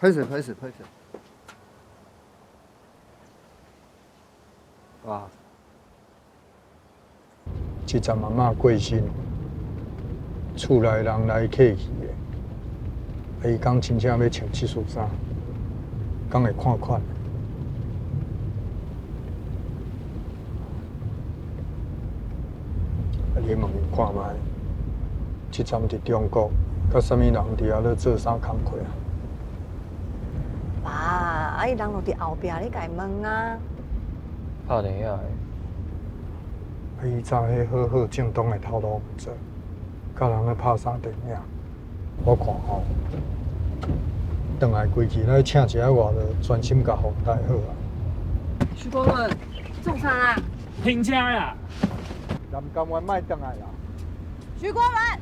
歹勢歹勢歹勢。哇！這陣阿嬤過身，厝內人來客去的，啊伊講真正欲穿這束衫，敢會看款？啊，你問伊看覓？這陣佇中國，佮啥物人佇遐咧做啥工課啊？爸，啊伊人就佇後壁，你共伊問啊。拍電影的。啊，伊早彼好好正當的頭路毋做，佮人咧拍啥電影？我看吼，轉來歸去，咱請一个外勞專心共奉帶好啊。徐國倫，創啥啊？停車啦！南甘灣莫轉來啦。徐國倫。